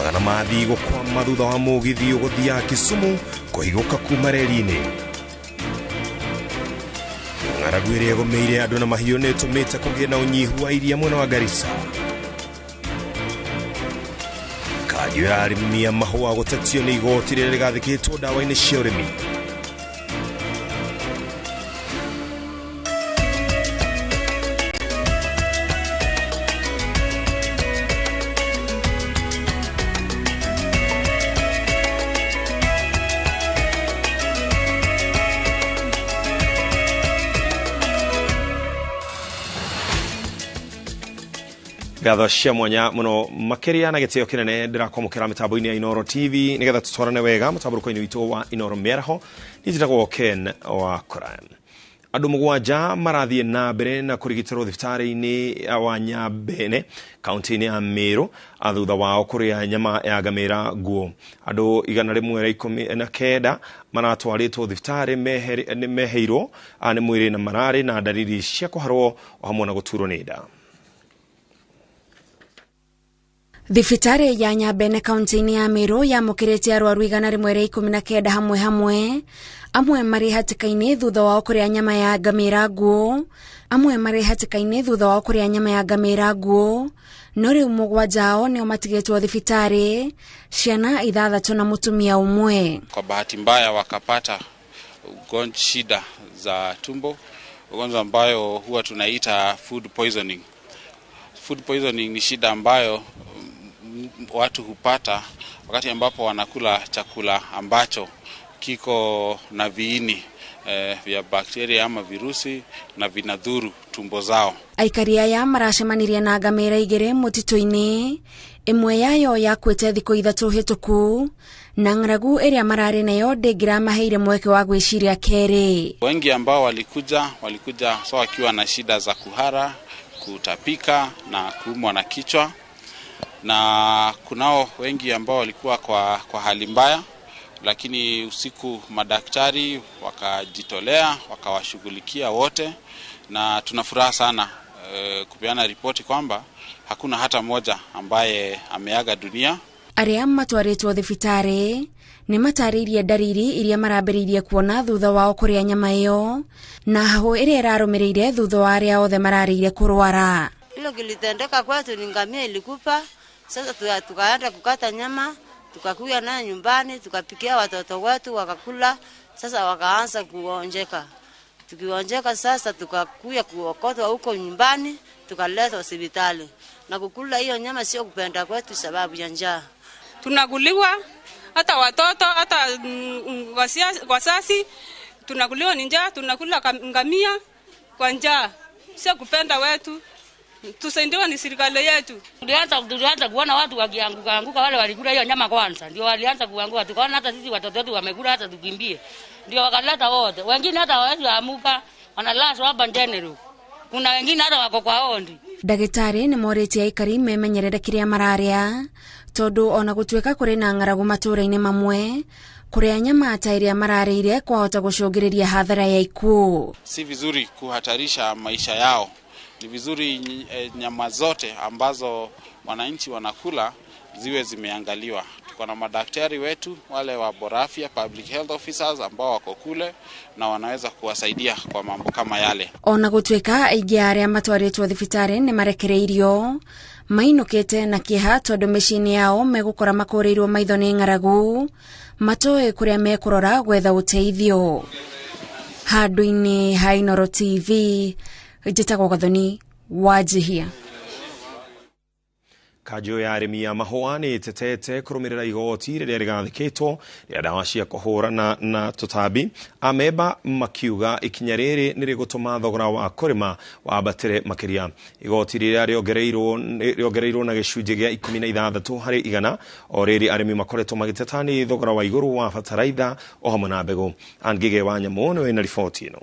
Magana mathii gũkwama thutha wa mũgithi ũgũthiaga Kisumu kũhigũka kuma reri-inĩ. Ng'aragu ĩrĩa ĩgũmĩire andũ na mahiũ nĩ ĩtũmĩte kũgĩe na ũnyihu wa iria mwena wa Garissa. Kanjũ ya arĩmi a mahũa gũtetio nĩ igoti rĩrĩa rĩgathĩkĩtwo ndawa-inĩ cia ũrĩmi. Ngatho cia mwanya muno makiria na gĩtĩo kĩnene ndĩrakwamũkĩra mĩtambo-inĩ ya Inooro TV nĩgetha tũtwarane wega mũtambũrũko-inĩ witũ wa Inooro Mĩaraho. Niĩ njĩtagwo Ken Wakũra. Andũ mũgwanja marathiĩ na mbere na kũrigitĩrwo thibitarĩ-inĩ wa Nyambene kaunti-inĩ ya Meru thutha wao kũrĩa nyama ya ngamĩra nguo. Andũ 119 maratwarĩtwo thibitarĩ meheirwo nĩ mwĩrĩ na mararĩ na ndariri cia kũharwo o hamwe na gũturwo nĩ nda. Thibitarĩ ya Nyambene kaunti-inĩ ya Meru yamũkĩrĩte arwaru 119 hamwe hamwe, amwe marĩ hatĩka-inĩ thutha wao kũrĩa nyama ya ngamĩra nguo, amwe marĩ hatĩka-inĩ thutha wao kũrĩa nyama ya ngamĩra nguo, no rĩu mũgwanja ao nĩo matigĩtwo thibitarĩ, ciana 6 na mũtumia ũmwe. Kwa bahati mbaya wakapata shida za tumbo, ugonjwa ambayo huwa tunaita food poisoning. Food poisoning ni shida ambayo watu hupata wakati ambapo wanakula chakula ambacho kiko na viini vya bakteria ama virusi na vinadhuru tumbo zao. Aikari aya maracemanirie na ngamĩra 2 mũtitũ-inĩ, ĩmwe yayo yakuĩte thikũ 3 hĩtũku, na ng'aragu ĩrĩa mararĩ nayo ndĩngĩramaheire mweke wa gwĩciria kerĩ. Wengi ambao walikuja so wakiwa na shida za kuhara, kutapika na kuumwa na kichwa, na kunao wengi ambao walikuwa kwa hali mbaya, lakini usiku madaktari wakajitolea wakawashughulikia wote, na tuna furaha sana kupeana ripoti kwamba hakuna hata mmoja ambaye ameaga dunia. Arĩa matwarĩtwo thibitarĩ nĩ matarĩirie ndariri iria marambĩrĩirie kuona thutha wao kũrĩa nyama ĩyo, na hahũ ĩrĩa ĩrarũmĩrĩire thutha wa arĩa othe mararĩire kũrwara. Hilo kilitendeka kwetu ni ngamia ilikufa. Sasa tukaenda kukata nyama, tukakuya nayo nyumbani, tukapikia watoto wetu wakakula. Sasa wakaanza kuonjeka. Tukionjeka sasa tukakuya kuokotwa huko nyumbani, tukaletwa hospitali. Na kukula hiyo nyama sio kupenda kwetu sababu ya njaa. Tunakuliwa hata watoto hata wasasi, tunakuliwa ni njaa, tunakula ngamia kwa njaa. Sio kupenda wetu. Tusaidiwe ni serikali yetu. Tulianza kuona watu wakianguka anguka, wale walikula hiyo nyama kwanza ndio walianza kuanguka, tukaona hata sisi watoto wetu wamekula, hata tukimbie. Ndio wakaleta wote. Wengine hata hawawezi amuka, wanalazwa hapa general. Kuna wengine hata wako kwa ondi. Ndagĩtarĩ nĩ morĩtie aikari memenyerere kĩrĩa mararĩa, tondũ ona gũtuĩka kũrĩ na ng'aragu matũũra-inĩ mamwe, kũrĩa nyama ta ĩrĩa mararĩire kwahota gũcũngĩrĩria hathara ya ikuũ. Si vizuri kuhatarisha maisha yao. Ni vizuri nyama zote ambazo wananchi wanakula ziwe zimeangaliwa. Tuko na madaktari wetu wale wa Borafia, public health officers ambao wako kule na wanaweza kuwasaidia kwa mambo kama yale. Ona gũtuĩka aingĩ a arĩa matwarĩtwo thibitarĩ nĩ marekereirio, mainũkĩte na kĩeha tondũ mĩciĩ-inĩ yao megũkora makũrĩirwo maitho nĩ ng'aragu, matoĩ kũrĩa mekũrora gwetha ũteithio. Handũ-inĩ ha Inooro TV, njĩtagwo Gathoni Wanjihia. Kanjũ ya arĩmi a mahũa nĩ ĩtetete kũrũmĩrĩra igoti rĩrĩa rĩgathĩkĩtwo rĩa ndawa cia kũhũrana na tũtambi. Amemba makiuga ikinya rĩrĩ nĩ rĩgũtũma thogora wa kũrĩma wambatĩre makĩria. Igoti rĩrĩa rĩongereirwo na gĩcunjĩ gĩa 16 harĩ igana, o rĩrĩ arĩmi makoretwo magĩteta nĩ thogora wa igũrũ wa bataraitha o hamwe na mbegũ. Angige wa Nyamũ nĩwe wĩna riboti ĩno.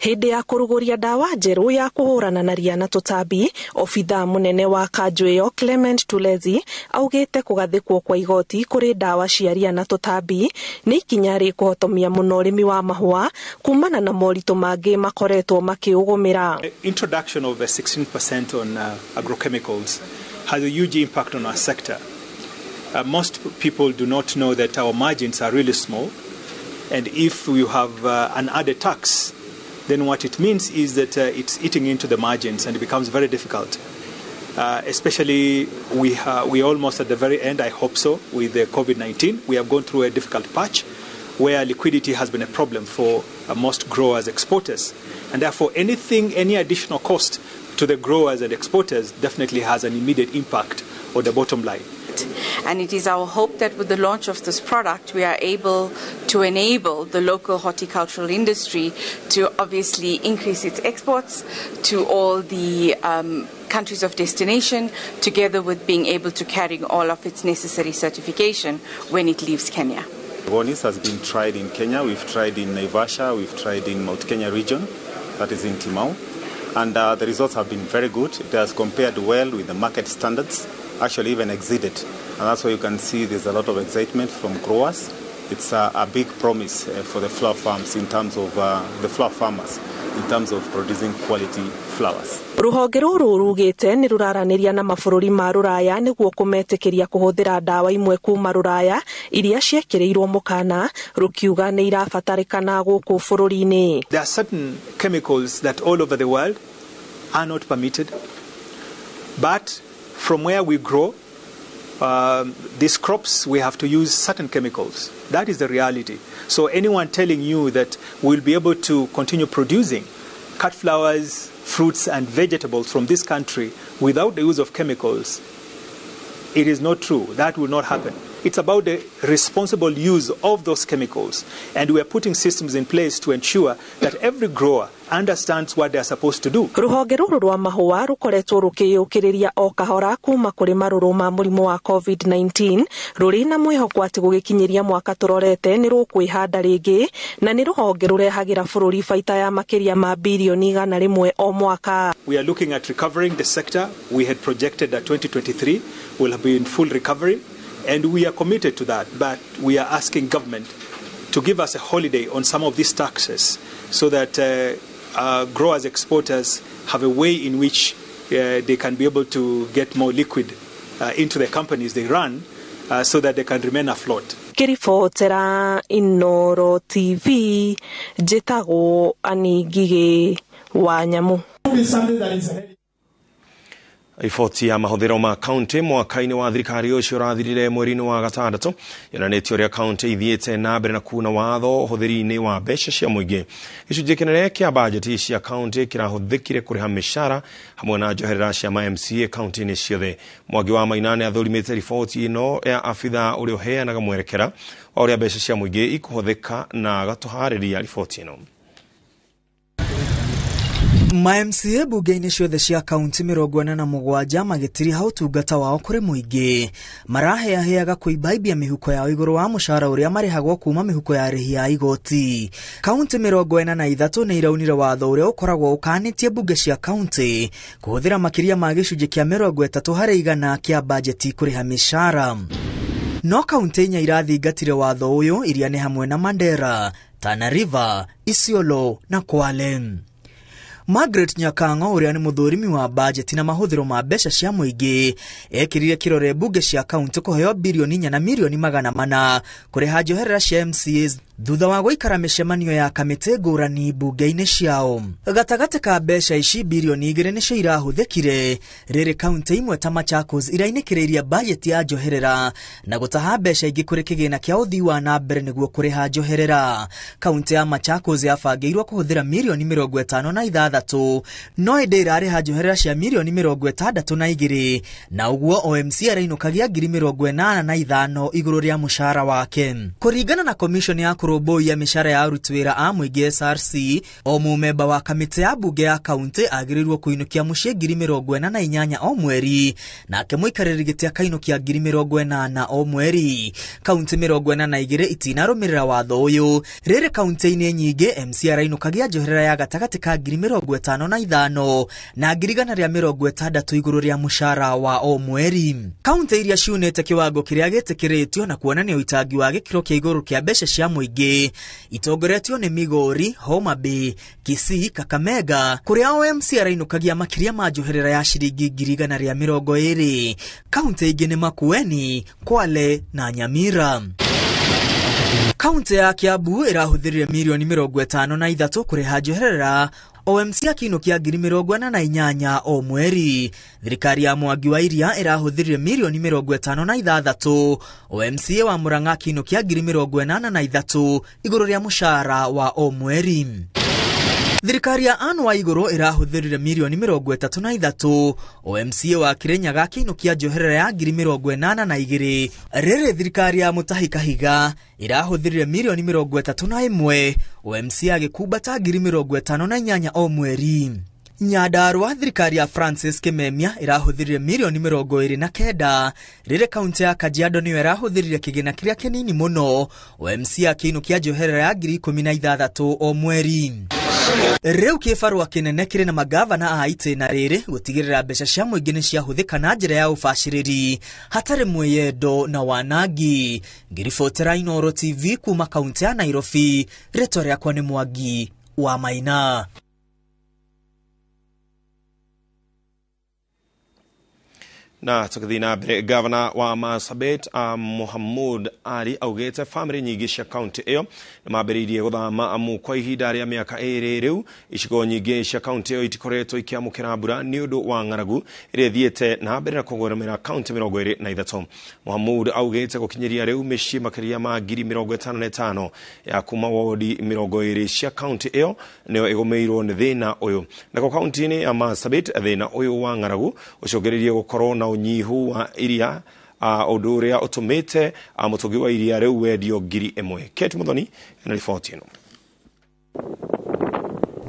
Hĩndĩ ya kũrugũria ndawa njerũ ya kũhũrana na ria na tũtambi, obithaa mũnene wa kanjũ ĩyo Clement Tulezi augĩte kũgathĩkwo kwa igoti kũrĩ ndawa cia ria na tũtambi nĩ ikinya rĩkũhotomia mũno ũrĩmi wa mahũa kumana na moritũ mangĩ makoretwo makĩũgũmĩra. Introduction of a 16% on agrochemicals has a huge impact on our sector. Most people do not know that our margins are really small, and if you have an added tax, then what it means is that it's eating into the margins and it becomes very difficult. Especially we are almost at the very end, I hope so, with the COVID-19. We have gone through a difficult patch where liquidity has been a problem for most growers, exporters. And therefore any additional cost to the growers and exporters definitely has an immediate impact on the bottom line. And it is our hope that with the launch of this product, we are able to enable the local horticultural industry to obviously increase its exports to all the countries of destination, together with being able to carry all of its necessary certification when it leaves Kenya. WONIS has been tried in Kenya, we've tried in Naivasha, we've tried in Mount Kenya region, that is in Timau, and the results have been very good. It has compared well with the market standards, actually even exceeded. And that's why you can see there's a lot of excitement from growers. It's a big promise for the flower farms in terms of the flower farmers in terms of producing quality flowers. Ruhonge ruru rugite ni ruraraniria na mabũrũri ma ruraya niguo kumetikiria kuhuthira ndawa imwe kuma ruraya iria ciekirirwo mukana rukiuga ni irabatarikana guku bũrũri-inĩ. There are certain chemicals that all over the world are not permitted, but from where we grow these crops, we have to use certain chemicals. That is the reality. So anyone telling you that we'll be able to continue producing cut flowers, fruits and vegetables from this country without the use of chemicals, it is not true. That will not happen. It's about the responsible use of those chemicals. And we are putting systems in place to ensure that every grower understands what they are supposed to do. Ruhonge ruru rwa mahũa rukoretwo rukiyũkĩrĩria o kahora kuma kũrĩ marũrũ ma mũrimũ wa COVID-19 rũrĩ na mwĩhoko atĩ gũgĩkinyĩria mwaka tũrorete nĩ rũkwĩhanda rĩngĩ na nĩ rũhonge rũrehagĩra bũrũri baita ya makĩria ma birioni 100 o mwaka. We are looking at recovering the sector. We had projected that 2023 will be in full recovery, and we are committed to that, but we are asking government to give us a holiday on some of these taxes so that growers, exporters have a way in which they can be able to get more liquid into the companies they run so that they can remain afloat. Kiribotera Inoro TV, njĩtagwo Annie Ngigĩ wa Nyamu. Riboti ya mahuthiro ma kaunti mwaka-inĩ wa thirikari ũcio ũrathirire mweri-inĩ wa gatandatũ yonanĩtie ũrĩa kaunti ithiĩte na mbere na kuna watho ũhũthĩri-inĩ wa mbeca cia mũingĩ. Gĩcunjĩ kĩnene kĩa bajeti cia kaunti kĩrahũthĩkire kũrĩha mĩcara hamwe na njoherera cia ma MCA kaunti-inĩ ciothe. Mwangi wa Maina nĩ athũrimĩte riboti ĩno ya abithaa ũrĩa ũheanaga mwerekera wa ũrĩa mbeca cia mũingĩ ikũhũthĩka na agatũharĩria riboti ĩno. Ma MCA bunge-inĩ ciothe cia kaunti 47 magĩtiriha ũtungata wao kũrĩ mũingĩ maraheaheaga kũimbaibia mĩhuko yao igũrũ wa mũcara ũrĩa marĩhagwo kuma mĩhuko ya arĩhi a igoti. Kaunti 43 nĩ iraunire watho ũrĩa ũkoragwo ũkanĩtie bunge cia kaunti kũhũthĩra makĩria ma gĩcunjĩ kĩa 30 harĩ igana kĩa bajeti kũrĩha mĩcara. No kaunti inya irathingatire watho ũyũ iria nĩ hamwe na Mandera, Tana River, Isiolo na Kwale. Margaret Nyakango ũrĩa nĩ mũthũrimi wa bajeti na mahũthĩro ma mbeca cia mũingĩ ekĩrire kĩrore bunge cia kaunti kũheo birioni 4 na mirioni 400 kũrĩha njoherera cia MCAs thutha wa gũikara mĩcemanio ya kamĩtĩ ngũrani bunge-inĩ ciao. Gatagatĩ ka mbeca ici birioni 2 nĩcio irahũthĩkire rĩrĩ kaunti imwe ta Machakos irainĩkĩrĩirie bajeti ya njoherera na gũtaha mbeca ingĩ kũrĩ kĩgĩna kĩa ũthii wa na mbere nĩguo kũrĩha njoherera. Kaunti ya Machakos yabangĩirwo kũhũthĩra mirioni 56 no ĩndĩ ĩrarĩha njoherera cia mirioni 62 na ũguo OMC arainũkagia ngiri 85 igũrũ rĩa mũcara wake. Kũringana na commission ya kũrũmbũiya mĩcara ya aruti wĩra a mũingĩ SRC, o mũmemba wa kamĩtĩ ya bunge ya kaunti agĩrĩirwo kũinũkia mũciĩ ngiri 48 o mweri, nake mũikarĩri gĩtĩ akainũkia ngiri 80 o mweri. Kaunti 42 itinarũmĩrĩra watho ũyũ. Rĩrĩ kaunti-inĩ nyingĩ MC arainũkagia njoherera ya gatagatĩ ka ngiri 55 na 160 igũrũ rĩa mũcara wa o mweri. Kaunti iria ciunĩte kĩwango kĩrĩa gĩtĩkĩrĩtio na kuonania ũitangi wa gĩkĩro kĩa igũrũ kĩa mbeca cia mũingĩ itongoretio nĩ Migori, Homa Bay, Kisii, Kakamega, kũrĩa OMC arainũkagia makĩria ma njoherera ya ciringi 120,000. Kaunti ingĩ nĩ Makueni, Kwale na Nyamira. Kaunti ya Kiambu ĩrahũthĩrire mirioni 53 kũrĩha njoherera OMC akĩinũkia 48,000 o mweri. Thirikari ya Mwangi wa Iria ĩrahũthĩrire mirioni 56, OMC wa Murang'a akĩinũkia 83,000 igũrũ rĩa mũcara wa o mweri. Thirikari ya Anne Waiguru ĩrahũthĩrire mirioni 33, OMC wa Kirinyaga akĩinũkia njoherera ya 82,000. Rĩrĩ thirikari ya Mutahi Kahiga ĩrahũthĩrire mirioni 31, OMC agĩkumbata 58,000 o mweri. Nyandarua thirikari ya Francis Kimemia ĩrahũthĩrire mirioni 29, rĩrĩ kaunti ya Kajiado nĩyo ĩrahũthĩrire kĩgĩna kĩrĩa kĩnini mũno, OMC akĩinũkia njoherera ya 16,000 o mweri. Rĩu kĩbarũa kĩnene kĩrĩ na magavana a itĩna rĩrĩ gũtigĩrĩra mbeca cia mũingĩ nĩ ciahũthĩka na njĩra ya ũbacĩrĩri hatarĩ mwĩyendo na wanangi. Ngĩribotera Inooro TV kuma kaunti ya Nairobi, rĩtwa rĩakwa nĩ Mwangi wa Maina. Na tũgĩthiĩ na mbere, gavana wa Marsabit Mohamud Ali augĩte bamĩrĩ nyingĩ cia kaunti ĩyo nĩ mambĩrĩirie gũthama amu kwa ihinda rĩa mĩaka 2 rĩu icigo nyingĩ cia kaunti ĩyo itikoretwo ikĩamũkĩra mbura nĩ ũndũ wa ng'aragu ĩrĩa ĩthiĩte na mbere na kũgũmĩra kaunti 23. Mohamud augĩte gũkinyĩria rĩu mĩciĩ makĩria ma 55,000 ya kuma wodi 20 cia kaunti ĩyo nĩyo ĩgũmĩirwo nĩ thĩna ũyũ. Nako kaunti-inĩ ya Marsabit thĩna ũyũ wa ng'aragu ũcũngĩrĩirie gũkorwo na unyihu wa iria, ũndũ ũrĩa ũtũmĩte mũtũngi wa iria rĩu wendio 1,000. Kate Muthoni na riboti ĩno.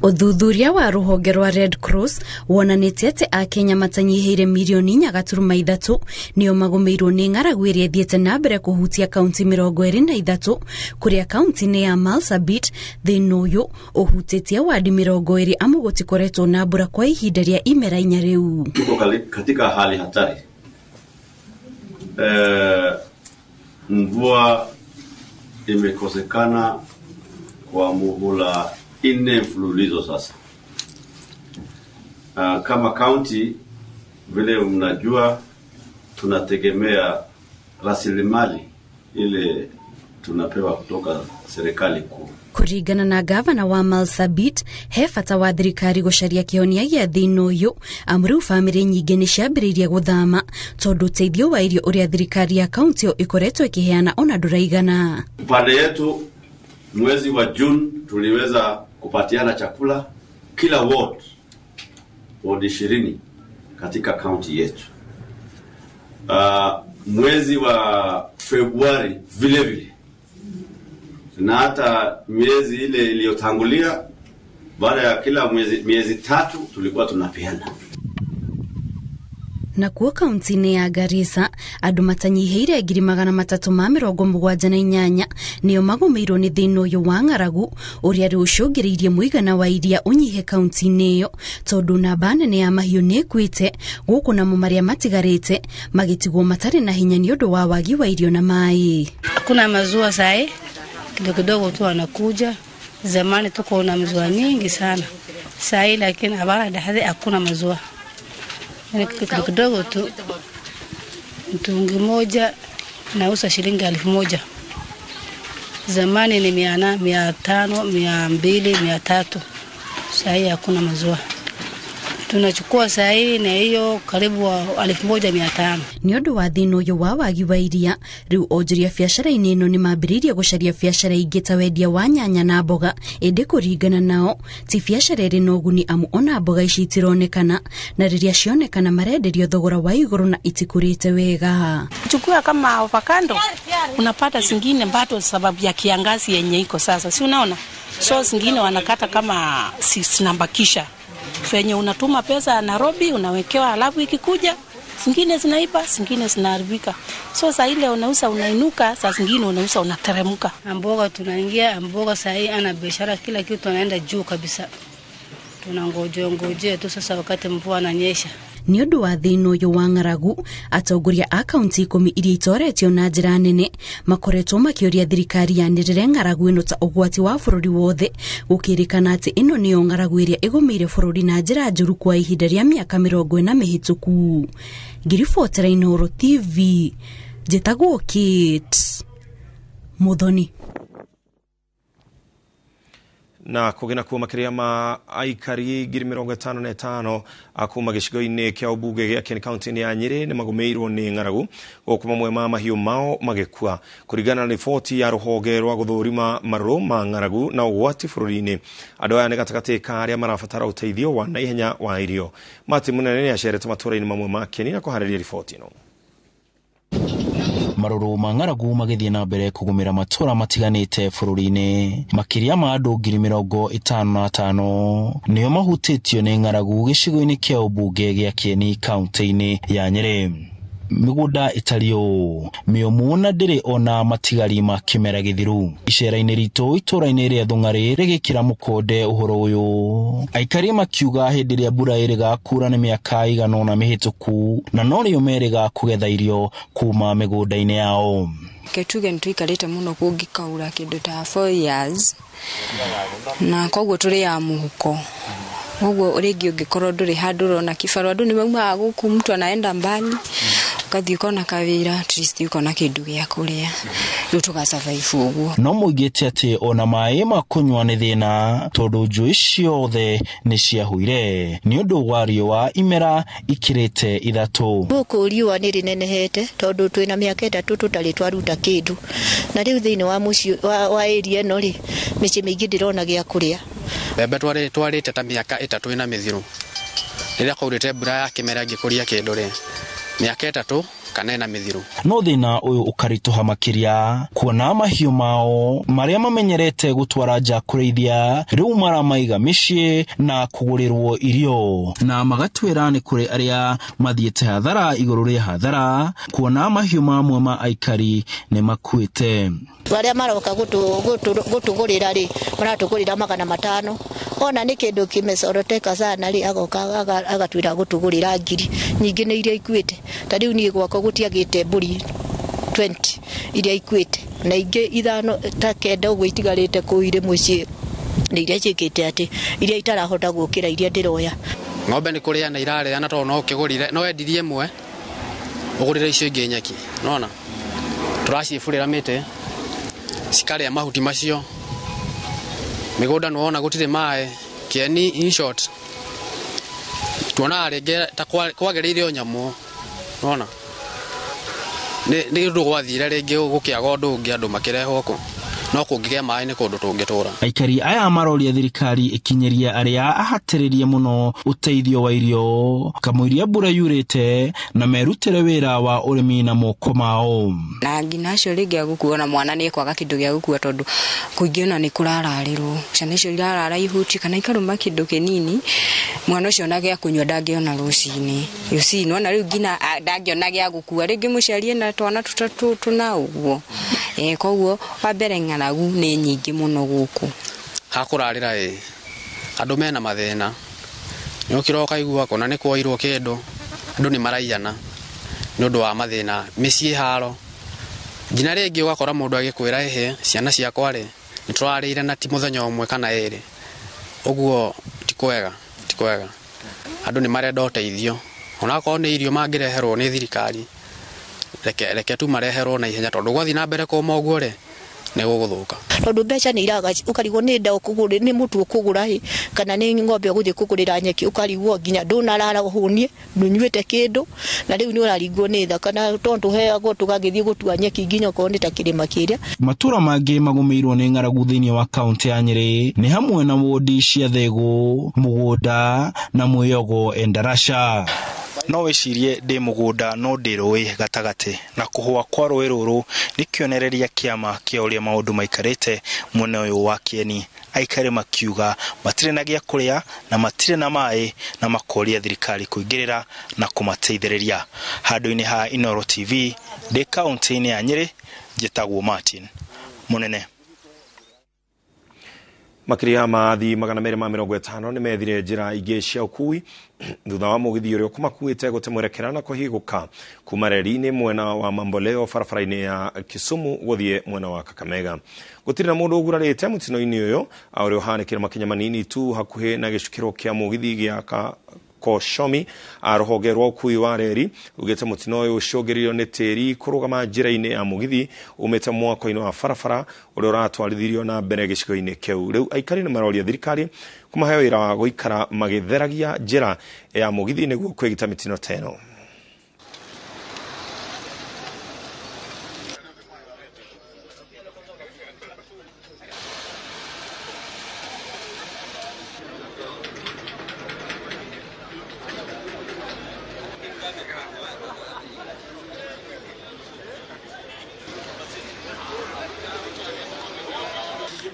Ũthuthuria wa rũhonge rwa Red Cross wonanĩtie atĩ Akenya matanyihĩire mirioni 4.3 nĩo magũmĩirwo nĩ ng'aragu ĩrĩa ĩthiĩte na mbere kũhutia kaunti 23, kũrĩa kaunti-inĩ ya Marsabit thĩna ũyũ ũhutĩtie wadi 20 amu gũtikoretwo na mbura kwa ihinda rĩa imera inya rĩu. Tuko katika hali hatari. Mvua imekosekana kwa muhula 4 mfululizo sasa. Kama county vile mnajua tunategemea rasilimali ile tunapewa kutoka serikali kuu. Kũringana na gavana wa Marsabit, he bata wa thirikari gũcaria kĩhonia gĩa thĩna ũyũ amu rĩu bamĩrĩ nyingĩ nĩ ciambĩrĩirie gũthama tondũ ũteithio wa irio ũrĩa thirikari ya kaunti ĩyo ĩkoretwo ĩkĩheana ona ndũraigana. Upande yetu mwezi wa June tuliweza kupatiana chakula kila ward, ward 20 katika county yetu. Mwezi wa Februari vile vile, na hata miezi ile iliyotangulia, baada ya kila miezi 3 tulikuwa tunapeana. Nakuo kaunti-inĩ ya Garissa andũ matanyihĩire 378,000 nĩo magũmĩirwo nĩ thĩna ũyũ wa ng'aragu ũrĩa rĩu ũcũngĩrĩirie mũigana wa iria ũnyihe kaunti-inĩ ĩyo tondũ namba nene ya mahiũ nĩ ĩkuĩte gũkũ namo marĩa matigarĩte magĩtigwo matarĩ na hinya nĩ ũndũ wa wagi wa irio na maĩ. Hakuna mazua sahi, kidogo kidogo tu wanakuja. Zamani tuko na mzua nyingi sana sahi, lakini habara dahadhi hakuna mazua. Kidogo kidogo tu, mtungi moja nauza shilingi 1,000. Zamani ni 400, 500, 200, 300. Sahi hakuna mazua. Tunachukua sahi na hiyo karibu 1,500. Nĩ ũndũ wa thĩna ũyũ wa wagi wa iria rĩu onjoria biacara-inĩ ĩno nĩ mambĩrĩirie gũcaria biacara ingĩ ta wendia wa nyanya na mboga, ĩndĩ kũringana nao ti biacara ĩrĩ na ũguni amu ona mboga ici itironekana na rĩrĩa cionekana marenderio thogora wa igũrũ na itikũrĩte wega. Chukua kama avocado unapata zingine bado sababu ya kiangazi yenye iko sasa, si unaona? So zingine wanakata kama zinabakisha Fenye unatuma pesa Nairobi unawekewa, alafu ikikuja zingine zinaiba, zingine zinaharibika. So saa ile unauza unainuka, saa zingine unauza unateremka. Mboga tunaingia mboga saa hii ana biashara kila kitu anaenda juu kabisa. Tunangojea ngojea tu sasa wakati mvua ananyesha. Nĩ ũndũ wa thĩna ũyũ wa ng'aragu, atongoria a kaunti 10 iria itoretio na njĩra nene makoretwo makĩũria thirikari yanĩrĩre ng'aragu ĩno ta ũgwati wa bũrũri wothe, gũkĩrĩkana atĩ ĩno nĩyo ng'aragu ĩrĩa ĩgũmĩire bũrũri na njĩra njũru kwa ihinda rĩa mĩaka 40 mĩhĩtũku. Ngiribotera Inooro TV, njĩtagwo Kate Muthoni. Na kũgĩ kuo makĩria ma aikari 55,000 akuma gĩcigo-inĩ kĩa ũmbunge gĩa Kieni kaunti-inĩ ya Nyĩrĩ nĩ magũmĩirwo nĩ ng'aragu, gũkũ mamwe ma mahiũ mao magĩkua. Kũringana na riboti ya rũhonge rwa gũthũrima marũrũ ma ng'aragu na ũgwati bũrũri-inĩ, andũ aya nĩ gatagatĩ ka arĩa marabatara ũteithio wa naihenya wa irio. Martin Munene nĩ acerete matũũra-inĩ mamwe ma Kieni na kũharĩria riboti ĩno. Marũrũ ma ng'aragu magĩthiĩ na mbere kũgũmĩra matũũra matiganĩte bũrũri-inĩ. Makĩria ma andũ 55,000 nĩo mahutĩtio nĩ ng'aragu gĩcigo-inĩ kĩa ũmbunge gĩa Kieni kaunti-inĩ ya Nyĩrĩ. Mĩgũnda ĩtariĩ ũũ mĩũmũ na ndĩrĩ ona matigari ma kĩmera gĩthiru. Icera-inĩ ritũ itũũra-inĩ rĩa Thũng'arĩ rĩgĩkĩra mũkonde ũhoro ũyũ, aikari makiuga hĩndĩ ĩrĩa mbura ĩrĩga kura nĩ mĩaka igana ũna mĩhĩtũku na norĩo merĩga kũgetha irio kuma mĩgũnda-inĩ yao. Tuge nĩ tũikarĩte mũno kũngĩkaura kĩndũ ta 4 years na koguo tũrĩaga mũhuko. Koguo rĩngĩ ũngĩkorwo ndũrĩ handũ ũrona kĩbarũa, andũ nĩ maumaga gũkũ, mtu anaenda mbali, ũgathiĩ ũkona kawĩra, at least ũkona kĩndũ gĩa kũrĩa, rĩu tũga survive ũguo. No moigĩte atĩ ona maĩ ma kũnyua nĩ thĩna tondũ njũĩ ciothe nĩ ciahuire nĩ ũndũ wa riũa imera ikĩrĩte 3. Gũkũ riũa nĩ rĩnenehete tondũ twĩna mĩaka 3 tũtarĩ twaruta kĩndũ, na rĩu thĩinĩ wa mũciĩ wa area ĩno rĩ, mĩciĩ mĩingĩ ndĩrona gĩa kũrĩa. Mbembe twarĩte ta mĩaka 3 ĩna mĩthiru. Rĩrĩa kwaurĩte mbura ya kĩmera ngĩkũria kĩndũ rĩ, mĩaka 3 kana ĩna mĩthiru. No thĩna ũyũ ũkaritũha makĩria kuona mahiũ mao marĩa mamenyerete gũtwara nja kũrĩithia rĩu maramaiga mĩciĩ na kũgũrĩrwo irio, na magatwĩra nĩ kũrĩ arĩa mathiĩte hathara igũrũ rĩa hathara kuona mahiũ mamwe ma aikari nĩ makuĩte. Arĩa maroka gũtũgũrĩra rĩ, maratũgũrĩra 500, ona nĩ kĩndũ kĩmecoroteka sana rĩ, agoka agatwĩra gũtũgũrĩra 1,000 nyingĩ nĩ iria ikuĩte. Ta rĩu niĩ gwakwa gũtiagĩte mbũri 20 iria ikuĩte, na ingĩ 5 ta 9 ũguo itigarĩte kũu irĩ mũciĩ, nĩ iria ciĩkĩte atĩ iria itarahota gũkĩra iria ndĩroya. Ng'ombe nĩ kũrĩa na irarĩa, na tondũ no ũkĩgũrire, no wendirie ĩmwe ũgũrĩre icio ingĩ nyeki, nĩwona tũraciburĩra mĩtĩ cikarĩa mahuti macio. Mĩgũnda nĩwona gũtirĩ maĩ. Kieni in short tuonaga rĩngĩ ta kwagĩrĩire o nyamũ, nĩwona nĩ ũndũ gwathire rĩngĩ gũkĩaga ũndũ ũngĩ andũ makĩrehwo kũ, no kũngĩgĩa maĩ nĩ kũndũ tũngĩtũra. Aikari aya maroria thirikari ĩkinyĩrie arĩa ahatĩrĩrie mũno ũteithio wa irio kamũiria mbura yurĩte na merutĩre wĩra wa ũrĩmi na moko mao. Na nginya acio rĩngĩ agũkua na mwana nĩ ekwaga kĩndũ gĩa gũkua tondũ kũingĩ ona nĩ kũrararĩrwo, ciana icio irarara ihuti kana ikarũma kĩndũ kĩnini, mwana ũcio ona gĩa kũnyua ndangĩona rũcinĩ. You see, nĩwona rĩu nginya ndangĩona gĩa gũkua, rĩngĩ mũciari ena twana tũtatũ tũna ũguo. Koguo wa mbere ng'aragu nĩ nyingĩ mũno gũkũ. Hakũrarĩra ĩ, andũ mena mathĩna, nĩ ũkĩra ũkaigua kũna nĩ kwoirwo kĩndũ, andũ nĩ maraiyana nĩ ũndũ wa mathĩna, mĩciĩ haro. Nginya rĩngĩ ũgakora mũndũ agĩkwĩra ĩhĩ, ciana ciakwa rĩ, nĩ tũrarĩire na ti mũthenya ũmwe kana ĩrĩ. Ũguo ti kwega, ti kwega. Andũ nĩ marenda ũteithio, onakorwo nĩ irio mangĩreherwo nĩ thirikari, reke tu mareherwo na ihenya tondũ gwathiĩ na mbere kũma ũguo rĩ, nĩ gũgũthũka. Tondũ mbeca nĩ iraga, ũkarigwo nĩ nda ũkũgũrĩ, nĩ mũtu ũkũgũra ĩ, kana nĩ ng'ombe ũgũthiĩ kũgũrĩra nyeki, ũkarigwo nginya ndũnarara ũhũnie, ndũnyuĩte kĩndũ, na rĩu nĩ ũraringwo nĩ tha, kana tondũ tũheagwo tũgagĩthiĩ gũtua nyeki nginya okorwo nĩ ta kĩrĩma kĩrĩa. Matũũra mangĩ magũmĩirwo nĩ ng'aragu thĩinĩ wa kaunti ya Nyĩrĩ nĩ hamwe na wodi cia Thegũ, Mũgũnda na Mwĩyogo Endarasha. No wĩcirie ndĩ mũgũnda no ndĩ rũĩ gatagatĩ, na kũhũa kwa rũĩ rũrũ nĩ kĩonereria kĩama kĩa ũrĩa maũndũ maikarĩte mwena ũyũ wa Kieni. Aikari makiuga matirĩ na gĩa kũrĩa na matirĩ na maĩ, na makoria thirikari kũingĩrĩra na kũmateithĩrĩria. Handũ-inĩ ha Inooro TV ndĩ kaunti-inĩ ya Nyĩrĩ, njĩtagwo Martin Munene. Makĩria ma athii 250 nĩ methire njĩra ingĩ cia ũkui thutha wa mũgithi ũrĩa ũkũmakuĩte gũte na kũhigũka kuma reri-inĩ mwena wa Mamboleo barabara-inĩ ya Kisumu gũthiĩ mwena wa Kakamega. Gũtirĩ na mũndũ ũgurarĩte mũtino-inĩ ũyũ ũrĩa ũhanĩkĩre makinya manini tu hakuhĩ na gĩcukĩro kĩa mũgithi gĩa Koshomi. Rũhonge rwa ũkui wa reri rugĩte mũtino ũyũ ũcũngĩrĩirio nĩ tĩri kũrũgama njĩra-inĩ ya mũgithi umĩte mwako-inĩ wa barabara ũrĩa ũratwarithirio na mbere gĩcigo-inĩ kĩu. Rĩu aikari nĩ maroria thirikari kũmahe wĩra wa gũikara magĩtheragia njĩra ya mũgithi nĩguo kwĩgita mĩtino ta ĩno.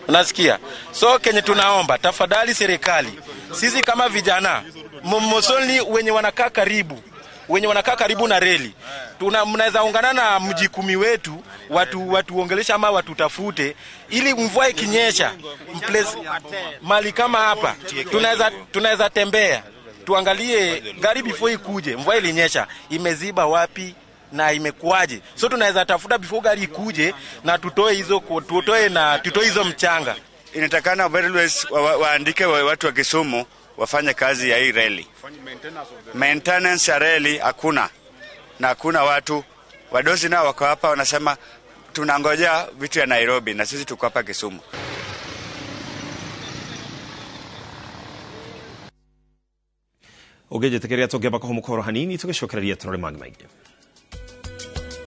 Unasikia? So kenye tunaomba tafadhali serikali, sisi kama vijana mosonli wenye wanakaa karibu, wenye wanakaa karibu na reli, mnaweza ungana na mjikumi wetu watu ongelesha ama watutafute, ili mvua ikinyesha place mali kama hapa tunaweza tembea, tuangalie gari before ikuje. Mvua ilinyesha imeziba wapi na imekuwaje? So tunaweza tafuta before gari ikuje na tutoe hizo mchanga. Inatakana railways waandike watu wa Kisumu wafanye kazi ya hii reli. Maintenance ya reli hakuna, na hakuna watu wadosi nao wako hapa wanasema tunangojea vitu ya Nairobi na sisi tuko hapa Kisumu. Ũngĩnjĩtĩkĩria tũngĩamba kũhũmũka oro hanini tũgĩcokereria tũrore mangĩ maingĩ.